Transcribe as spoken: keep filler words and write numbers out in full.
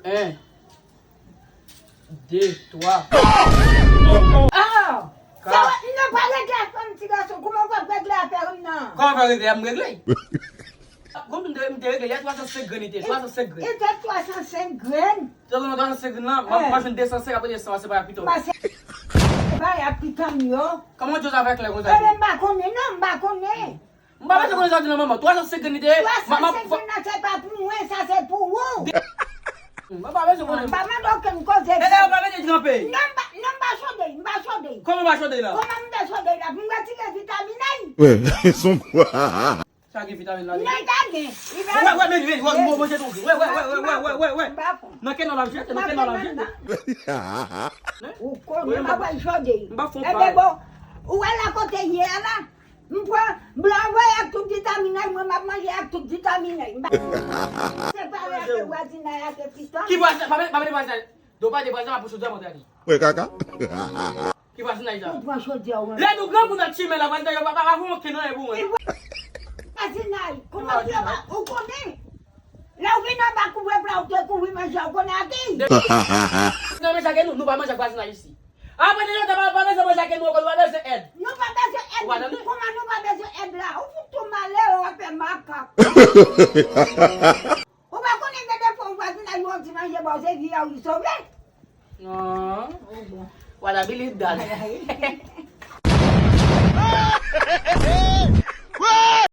En, de, twa. Ah! Sa, m nan pa regle afè m, ti gason. Kouman w ap regle afè m nan? Kòman w ap regle? M regle. Kòm m te, m te regle, yè twa san senk grenn li te, twa san senk grenn. E te twa san senk grenn? Twa san senk grenn lan, m ap jwenn de san senk, apre de san, se pa pito. M pa se, se pa y ap pikan m yo. Kòman w di sa fè klè konsa? Ebyen, m pa konnen non, m pa konnen. M pa bezwen konnen sa w di nan manman. Twa san senk grenn li te ye. Twa san senk grenn nan, se pa pou mwen, sa se pou ou. M pa bezwen konnen. M pa mande okenn koze. E dayè, w pa mete di kanpe. Non, m pa, non, m pa chode, m pa chode. Kòman w pa chode la? Kòman m te chode la? Pou m retire vitamin A? Wè, son. Sa gen vitamin la? Non, ta gen. Wè, wè, men, men, wè, wè, wè, wè, wè, wè, wè, wè, wè. M pa fon. Nan kenò l ap jete, nan kenò l ap jete. Ou konnen m ap al chode. M pa fon pa. Ebyen, bon, ou wè la kote ye a la? M pran blan voye ak tout vitamin A, mwen m ap manje ak tout vitamin A. M pa separe ak vwazinay ak pitan. Ki vwazinay? Pa mete, pa mete vwazinay. Depi w pale de vwazinay, m ap pran chodyè m antre a li. Wè kaka. Ki vwazinay sa? Ou pran chodyè ou. Lè nou grangou n ap chimen la, vwazinay yo pa, pa, pa fè okenn anyen pou mwen. Vwazinay, kòman ou konnen? Lè w vin anba kouvre pla, ou te kouvri manje, ou konnen a ki? Nan manje ak nou, nou pa manje ak vwazinay isi. Apre de lontan, pa, pa bezwen manje ak nou ankò, nou pa bezwen èd. Nou pa bezwen èd. Ou pa tande? Kòman nou pa bezwen èd la? Ou fout tou malere, w ap fè makak. Ou pa konnen gen de fwa ou vwazinay yo di manje ba w, se vi a ou sove? Non. What I believe that.